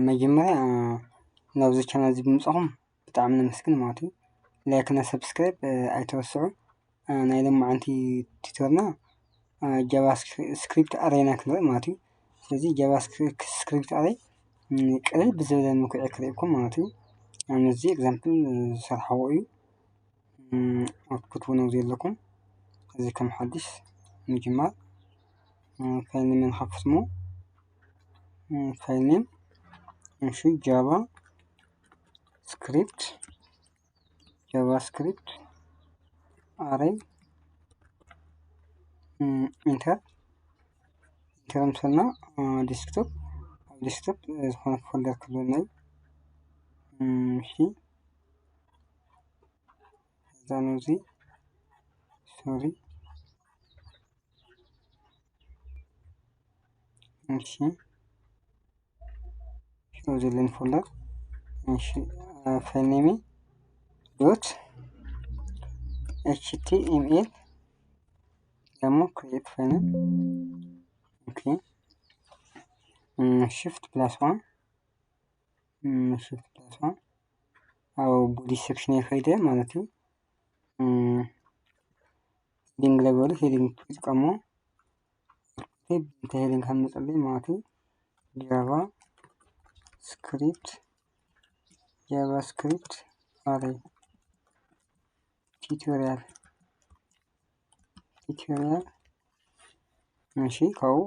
መጀመርያ ናብዚ ቻናል እዚ ብምጻኹም ብጣዕሚ ነመስግን ማለት እዩ። ላይክ እና ሰብስክራይብ ኣይተረስዑ። ናይ ሎማዓንቲ ቱቶርና ጃቫስክሪፕት ኣሬና ክንርኢ ማለት እዩ። ስለዚ ጃቫስክሪፕት ኣሬ ቅልል ብዝበለ መልክዑ ክርእየኩም ማለት እዩ። ኣብዚ ኤግዛምፕል ዝሰርሓዎ እዩ። ኣውትፑት እውን ኣብዚ ኣለኩም። እዚ ከም ሓድሽ ምጅማር ፋይል ኔም ንኸፍት እሞ ፋይል ኔም እሺ ጃቫ ስክሪፕት ጃቫ ስክሪፕት ኣሬ ኢንተር ኢንተር ምስልና ዲስክቶፕ ኣብ ዲስክቶፕ ዝኾነ ፎልደር ክህልወና እዩ። እሺ እዛ ነው እዚህ ሶሪ እሺ ሾው ዘለን ፎልደር እሺ ፋይል ኔም ዶት ኤች ቲ ኤም ኤል ደግሞ ክሬት ፋይል ኦኬ ሽፍት ፕላስ ዋን ሽፍት ፕላስ ዋን ኣብ ቦዲ ሴክሽን የኸይደ ማለት እዩ። ሄዲንግ ለበሉ ሄዲንግ ትጥቀሞ እንተ ሄዲንግ ከም ንጽልይ ማለት እዩ። ጃቫ ስክሪፕት ጃቫ ስክሪፕት ኣሬ ቱቶሪያል ቱቶሪያል እሺ ካብኡ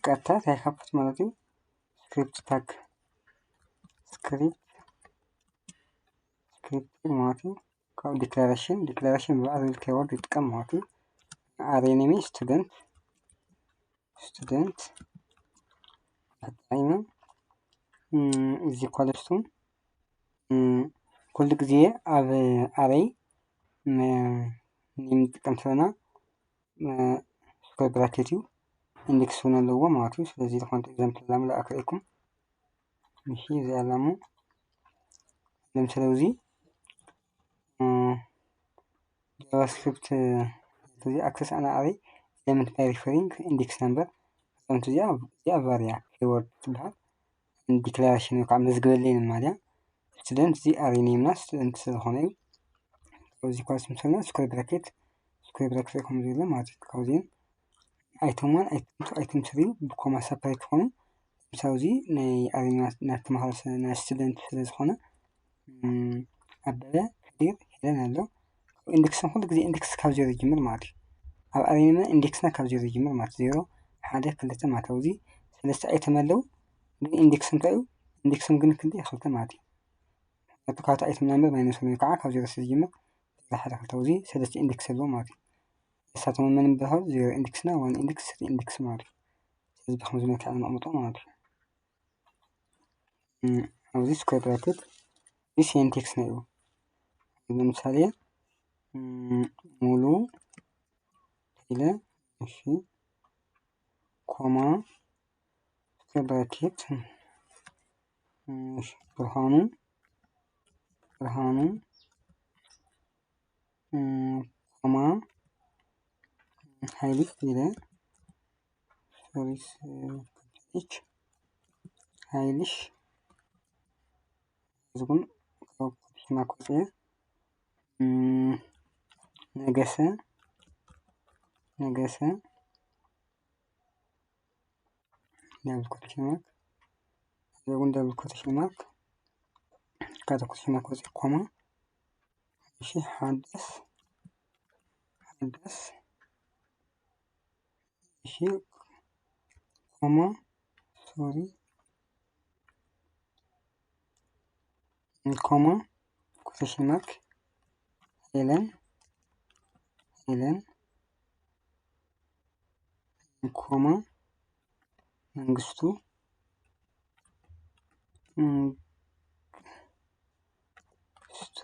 ቀጥታ እንታይ ይኸፍት ማለት እዩ። ስክሪፕት ታግ ስክሪፕት ስክሪፕት ማለት እዩ። ካብ ዲክላሬሽን ዲክላሬሽን ብባዕ ዝብል ኬወርድ ይጥቀም ማለት እዩ። ኣሬ ኔም ስቱደንት ስቱደንት ተጠቂመ እዚ ኳለስቱ ኩሉ ግዜ ኣብ ኣሬይ ንጥቀም ዘለና ስኩዌር ብራኬት እዩ። ኢንዴክስ እውን ኣለዎ ማለት እዩ። ስለዚ ዝኾነ ኤግዛምፕል ላምላ ኣክልኩም እሺ እዚ ኣላሙ ለምሳሌ እዚ ጃቫስክሪፕት እዚ access an array element by referring index number እዚኣ እዚኣ ቫሪያ ኪወርድ ትበሃል። ዲክላሬሽን ወይ ከዓ መዝግበለይ ማለት እያ። ስቱደንት እዚ ኣሬ ኔምና ስቱደንት ስለዝኾነ እዩ። እዚ ኳስ ምሰልና ስኩዌር ብራኬት ስኩዌር ብራኬት ከምዚ ኢለ ማለት እዩ። ካብዚኦም ኣይተም ዋን ኣይተም ቱ ኣይተም ስሪ ብኮማ ሰፐሬት ዝኾኑ ምሳው እዚ ናይ ኣሬና ናይ ተማሃሮ ናይ ስቱደንት ስለዝኾነ ኣበበ ከዲር ሄለን ኣሎ። ኢንዴክስን ኩሉ ግዜ ኢንዴክስ ካብ ዜሮ ይጅምር ማለት እዩ። ኣብ ኣሬና ኢንዴክስና ካብ ዜሮ ይጅምር ማለት ዜሮ ሓደ ክልተ ማለት ኣብዚ ሰለስተ ኣይተም ኣለዉ። ግን ኢንዴክስ እንታይ እዩ? ኢንዴክስም ግን ክንደይ ክልተ ማለት እዩ። ምክንያቱ ካብቲ ኣይተም ናምበር ማይነስ ወይ ከዓ ካብ ዜሮ ስለ ዝጅምር ዜሮ ሓደ ክልተ ኣብዚ ሰለስተ ኢንዴክስ ኣለዎ ማለት እዩ። ንሳቶም መን ይበሃሉ? ዜሮ ኢንዴክስ እና ዋን ኢንዴክስ ስሪ ኢንዴክስ ማለት እዩ። ስለዚ ብከምዚ መልክዕ ነቕምጦ ማለት እዩ። ኣብዚ ስኩዌር ብራኬት እዚ ሴንቴክስ ናይ እዩ። ለምሳሌ ሙሉ ኢለ እሺ ኮማ ስኩዌር ብራኬት ብርሃኑ ብርሃኑ ኮማ ሃይልሽ ኢለ ሶሪ ች ሃይልሽ ዝጉን ኮፒ ማኮጽ ነገሰ ነገሰ ዳብል ኮቴሽን ማርክ እዚኣ እውን ዳብል ኮቴሽን ማርክ ካብ ኮቴሽን ማርክ ወፂእ ኮማ እሺ ሓደስ ሓደስ እሺ ኮማ ሶሪ ኮማ ኮቴሽን ማርክ ሄለን ሄለን ኮማ መንግስቱ መንግስቱ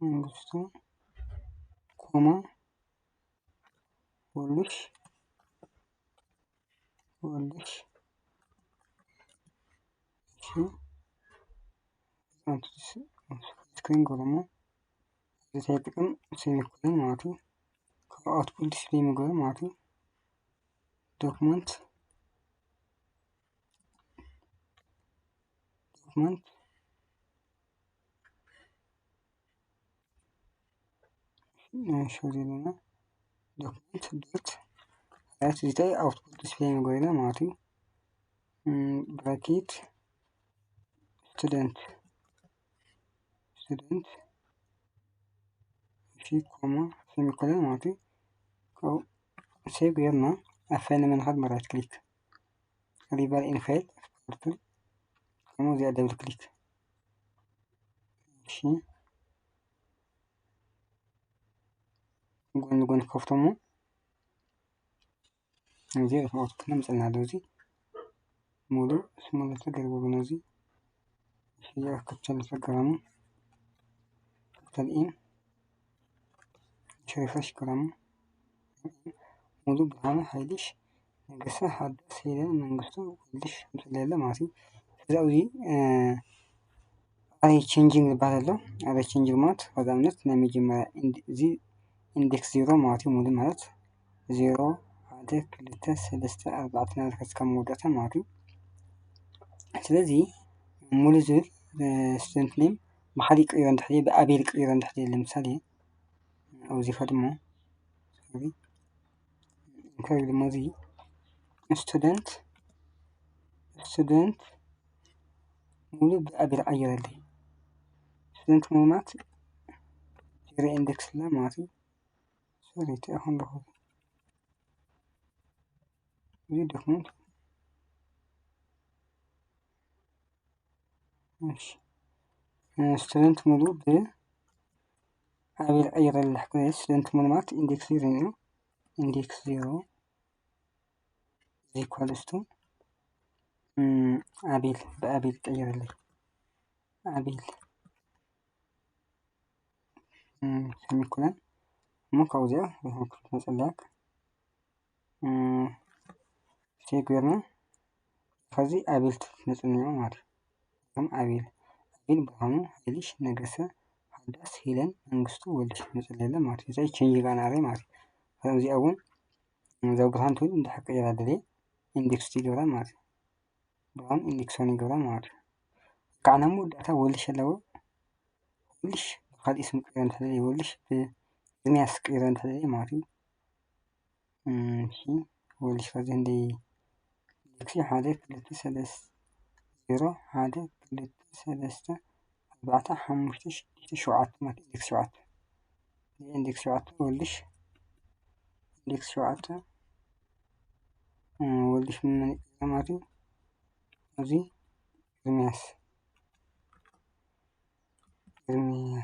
መንግስቱ ኮማ ወልሽ ወልሽ እሺ ስክሪን ጎለሞ እዚ ሳይጥቀም ሴሚኮለን ማለት እዩ። ካብ ኣውትፑት ዲስፕሌይ ምግባር ማለት እዩ። ዶክመንት document፣ እሺ፣ እዚ ዘለና document dot right፣ እዚ እንታይ output display ንገብረና ማለት እዩ። እም፣ bracket student፣ student፣ እሺ፣ ኮማ፣ semicolon ማለት እዩ። ካብኡ save ጌርና ኣብ file ንምንኻድ ብ right click፣ rival in file፣ ከምኡ እዚኣ double click። እሺ፣ ጎን ጎን ከፍቶሞ። እዚ ሪፖርት ክነምፅልና ኣሎ። እዚ ሙሉ ስሙሉ ተገርቡ ግን እዚ ሽያ ክተል ተገረሙ ክተል ኢም ሽሪፈሽ ገረሙ ሙሉ ብርሃኑ ሓይልሽ ነገሰ ሓዳስ ሄለን መንግስቱ ወልድሽ ምፅለለ ማለት እዩ። እዚ ኣብዚ ኣሬ ቼንጂንግ ዝበሃል ኣሎ። ኣሬ ቼንጂንግ ማለት ወደ ኣብነት ናይ መጀመርያ ኢንድ-፣ እዚ ኢንዴክስ ዜሮ ማለት እዩ። ሙሉ ማለት ዜሮ፣ ሓደ፣ ክልተ፣ ሰለስተ፣ ኣርባዕተ እናበልካ እስካብ መወዳእታ ማለት እዩ። ስለዚ ሙሉ ዝብል ስቱደንት ኔም ብሓደ ይቅይሮ እንድሕር ብኣቤል ይቅይሮ እንድሕር ለምሳሌ ኣብዚ ከድሞ ሶሪ፣ እንታይ ድማ እዚ ስቱደንት ስቱደንት ሙሉ ብኣቤል ቀይረለይ። ስቱደንት ሙሉ ማለት ዜሮ ኢንዴክስ ላ ማለት እዩ። ሶሪ፣ እንታይ ይኹን ረኹ እዚ ዶክመንት። እሺ፣ ስቱደንት ሙሉ ብኣቤል ቀይረለይ። ስቱደንት ሙሉ ማለት ኢንዴክስ ዜሮ እዩ። ኢንዴክስ ዜሮ ኢኳልስ ቱ፣ እም፣ ኣቤል፣ ብኣቤል ቀይረለይ። ኣቤል፣ እም፣ ሰሚኮለን። እሞ ካብኡ እዚኣ መፀለያክ፣ እም፣ ሴቭ ጌርና፣ ከዚ ኣቤል ትመፅእና ማለት እዩ። ከም ኣቤል፣ ኣቤል ብርሃኑ፣ ሓይልሽ ነገሰ፣ ሓዳስ ሄለን መንግስቱ ወልድሽ መፅለለ ማለት እዩ። እዚ ቼንጅ ጋና ኣሬ ማለት እዩ። ከምዚኣ እውን እዛ ብርሃን ትብል እንድሕር ቀይራ ደልየ ኢንዴክስ ይገብራ ማለት እዩ። ብርሃን ኢንዴክስ ሆን ይገብራ ማለት እዩ። ከዓ ናይ መወዳእታ ወልድሽ ኣለዎ። ወልድሽ ብካሊእ ስም ቀይረ እንተደልየ፣ ወልድሽ ብኤርሚያስ ቀይረ እንተደልየ ማለት እዩ። እም፣ እሺ፣ ወልድሽ ከዚ እንደ ኢንዴክስ ሓደ፣ ክልተ፣ ሰለስተ፣ ዜሮ፣ ሓደ፣ ክልተ፣ ሰለስተ፣ ኣርባዕተ፣ ሓሙሽተ፣ ሽዱሽተ፣ ሸውዓተ ማለት ኢንዴክስ ሸውዓተ። እዚ ኢንዴክስ ሸውዓተ ወልድሽ፣ ኢንዴክስ ሸውዓተ፣ እ፣ ወልድሽ መን ይቀይራ ማለት እዩ? እዚ ኤርሚያስ፣ ኤርሚያ-፣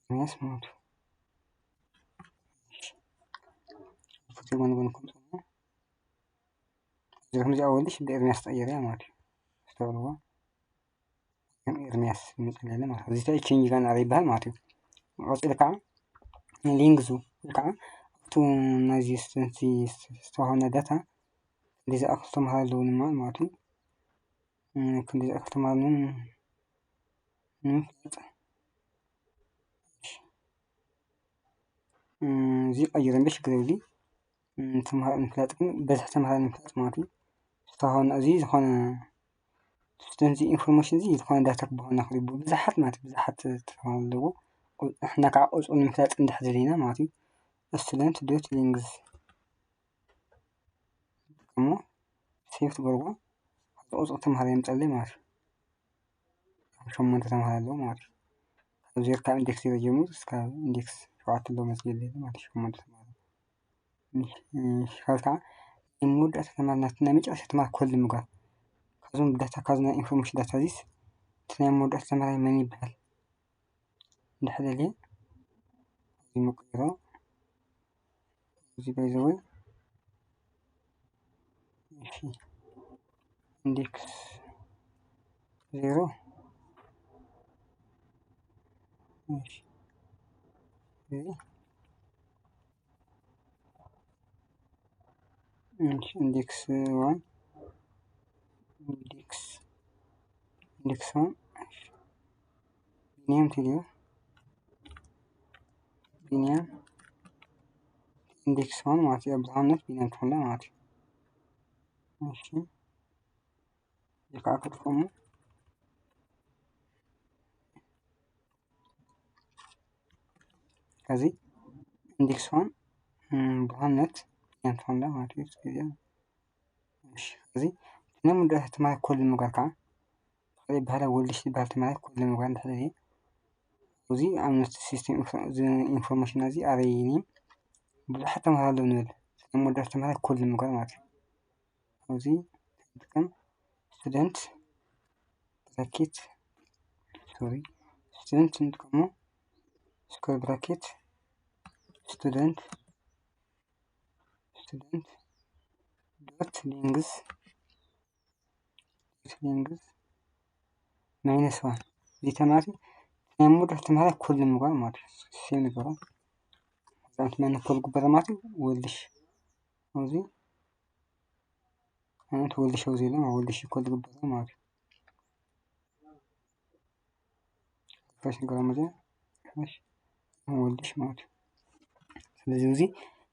ኤርሚያስ ማለት እዩ። እሺ። ፎቶ ጎን ጎን ከምፅኡ። እዚ ከምዚ ኣወልሽ ብኤርሚያስ ተቐይርያ ማለት እዩ። ኣስተውዕልዎ። ከም ኤርሚያስ ይመፅእ ኣሎ ማለት እዩ። እዚ ታይ ቼንጅ ጋን ኣረ ይበሃል ማለት እዩ። ቀፂሉ ከዓ ሊንግዙ ወይ ከዓ ኣብቱ ናይዚ ስተንሲ ዝተዋሃነ ዳታ ክንዲ ዝኣክል ተምሃር ኣለዎ ንማል ማለት እዩ። እ፣ ክንዲ ዝኣክል ተምሃር ን-፣ ንምፍላጥ። እሺ። እ፣ እዚ ቀይረ እምበር ሽግር የብሉን። እ፣ ተምሃሮ ንምፍላጥ ግን በዝሒ ተምሃሮ ንምፍላጥ ማለት እዩ። ዝተዋሃነ እዚ ዝኾነ ስቱደንት ኢንፎርሜሽን እዚ ዝኾነ ዳታ ክበሃልና ክሪቡ ብዙሓት ማለት ብዙሓት ተምሃሮ ኣለዎ። ንሕና ከዓ ቁፅሩ ንምፍላጥ እንድሕር ደሊና ማለት እዩ። ስቱደንት ዶት ሊንግዝ እሞ ሴፍ ትገብርዎ። ቁፅሪ ተምሃሮ የምፀለይ ማለት እዩ። ሸሞንተ ተምሃሮ ኣለዎ ማለት እዩ። ካብ ዜሮ ካብ ኢንዴክስ ዜሮ ጀምሩ እስካብ ኢንዴክስ ሸውዓተ ኣለዎ መዝገብ ማለት እዩ። ሸሞንተ ተምሃሮ። እሺ፣ እሺ፣ ካብ ከዓ ናይ መወዳእታ ተምሃሮ ናት ናይ መጨረሻ ተምሃሮ ኮል ምግባር። ካብዞም ዳታ ካብዚ ናይ ኢንፎርሜሽን ዳታ ዚስ እቲ ናይ መወዳእታ ተምሃራይ መን ይበሃል? እንድሕር ደልየ እዚ ምቅይሮ እዚ by the way እሺ ኢንዴክስ ዜሮ እሺ እዚ እሺ ኢንዴክስ ዋን ኢንዴክስ ኢንዴክስ ዋን ቢንያም ቴሌዮ ቢንያም ኢንዴክስ ዋን ማለት እዩ። ኣብዝሓነት ቢንያም ትኾንዳ ማለት እዩ። እሺ ይካዓ ክጥፍሙ ከዚ index one ብርሃነት እያ ትኾን ማለት እዩ። እዚ ናይ መወዳእታ ተማሃራይ ኮድ ንምግባር ከዓ ብኻሊእ ኣበሃህላ ወልድሽ ዝበሃል ተማሃራይ ኮድ ንምግባር እንድሕር ደልየ፣ እዚ ኣብነት system information እዚ ኣረይ name ብዙሓት ተምሃሮ ኣለዉ ንብል። ናይ መወዳእታ ተምሃራይ ኮድ ንምግባር ማለት እዩ። ኣብዚ ንጥቀም student bracket፣ sorry፣ student ንጥቀሞ square bracket student student dot length dot length minus one። እዚ ተማሪ ናይ መወዳእታ ተምሃራይ ኮድ ንምግባር ማለት እዩ። ሴም ንገሮ። እዛም ትመኒ ኮድ ግበረ ማለት እዩ። ወልሽ ኣብዚ ኣንት ወልሽ ኣብዚ ኢለ ወልሽ ኮድ ግበረ ማለት እዩ። ሪፍሬሽ ንገሮ መጀ ወልሽ ማለት እዩ። ስለዚ እዚ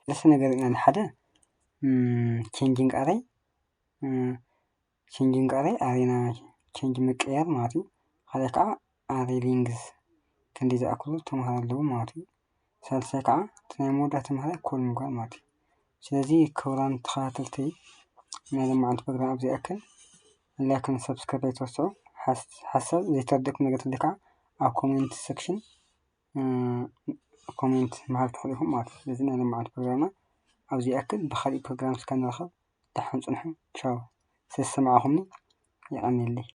ሰለስተ ነገር ኢና፣ ሓደ changing array፣ changing array ኣሬና change ምቅያር ማለት እዩ። ሓደ ከዓ array length ክንደይ ዝኣክሉ ተምሃሮ ኣለዉ ማለት እዩ። ሳልሳይ ከዓ እቲ ናይ መወዳእታ ተምሃራይ ኮድ ምግባር ማለት እዩ። ስለዚ ክቡራን ተኸታተልቲ ናይ ሎማዓንቲ ፕሮግራም ኣብዚ ይኣክል። ላይክን ሰብስክራይብ ኣይትረስዑ። ሓስ-፣ ሓሳብ ዘይተረድእኩም ነገር ተልዩ ከዓ ኣብ ኮሜንት ሴክሽን ኮሜንት ምሃብ ትኽእሉ ኢኹም ማለት እዩ። ስለዚ ናይ ሎማዓንቲ ፕሮግራምና ኣብዚ ይኣክል። ብኻሊእ ፕሮግራም እስካብ ንራኸብ ደሓን ጽንሑ። ቻው። ስለዝሰማዕኹምኒ የቐንየለይ።